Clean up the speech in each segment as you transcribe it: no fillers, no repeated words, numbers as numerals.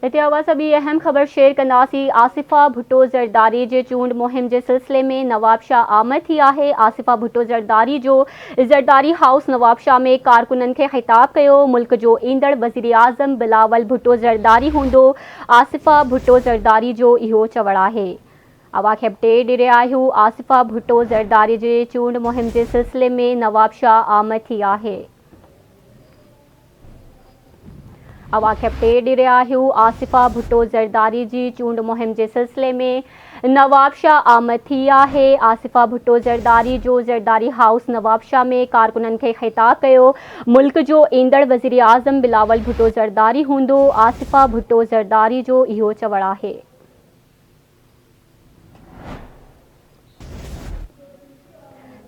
هتي اوهان سان ٻي اهم خبر شيئر ڪنداسين، آصفه ڀٽو زرداري جي چونڊ مهم جي سلسلي ۾ نوابشاهه آمد ٿي آهي، آصفه ڀٽو زرداري جو زرداري هائوس نوابشاهه ۾ ڪارڪنن کي خطاب ڪيو، ملڪ جو ايندڙ وزيراعظم بلاول ڀٽو زرداري هوندو، آصفه ڀٽو زرداري جو اهو چوڻ آهي. اوهان کي اپڊيٽ ڏئي رهيا آهيون، آصفه ڀٽو زرداري جي چونڊ مهم جي سلسلي ۾ نوابشاهه آمد ٿي آهي. اوهان کي اپڊيٽ ڏئي رهيا آهيون آصفه ڀٽو زرداري جي چونڊ مهم جي سلسلي ۾ نوابشاهه آمد ٿي آهي آصفه ڀٽو زرداري جو زرداري هائوس نوابشاهه ۾ ڪارڪنن کي خطاب ڪيو ملڪ جو ايندڙ وزيراعظم بلاول ڀٽو زرداري هوندو آصفه ڀٽو زرداري جو اهو چوڻ آهي.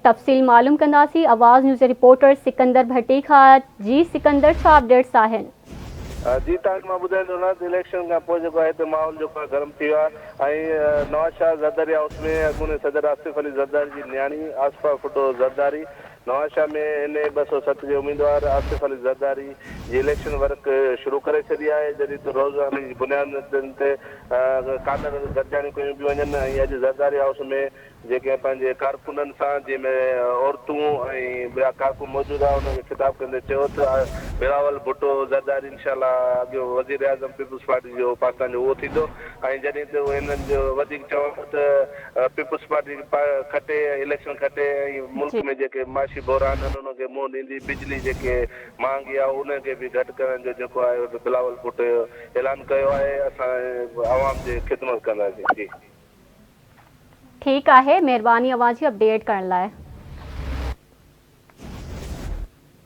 تفصيل معلوم ڪنداسين آواز نيوز جي رپورٽر سڪندر ڀٽي کان جي سڪندر ڇا اپڊيٽس آهن. جي توهان کي مان ٻڌائيندو هلان ته اليڪشن کان پوء جيڪو آهي هتي ماحول جيڪو آهي گرم ٿي ويو آهي ۽ نواز شاهه زرداري هائوس ۾ اڳوڻي صدر آصف علي زرداري جي نياڻي آصفه ڀٽو زرداري نواز شاهه ۾ اين اي 207 جي اميدوار آصف علي زرداري جي اليڪشن ورڪ شروع ڪري ڇڏي آهي جڏهن ته روزاني جي بنيادن تي ڪارنر گڏجاڻيون ڪيون پيون وڃن ۽ اڄ زرداري هائوس ۾ جيڪي پنهنجي ڪارڪنن سان جنهن ۾ عورتون ۽ ٻيا ڪارڪن موجود هئا انهن کي خطاب ڪندي چيو ته بلاول ڀٽو زرداري انشاء الله اڳيون وزيراعظم پيپلز پارٽي جو پاڪستان جو اهو ٿيندو ۽ جڏهن ته هنن جو وڌيڪ چوڻ هو ته پيپلز پارٽي کٽي ۽ اليڪشن کٽي ۽ ملڪ ۾ جيڪي معاشي بحران آهن انهن کي منهن ڏيندي بجلي جيڪي مهانگي آهي انهن کي به گهٽ ڪرڻ جو جيڪو آهي بلاول ڀٽو اعلان ڪيو آهي اسان عوام جي خدمت ڪنداسين جي. ٺيڪ آهي مهرباني اوهان جي اپڊيٽ ڪرڻ لاء.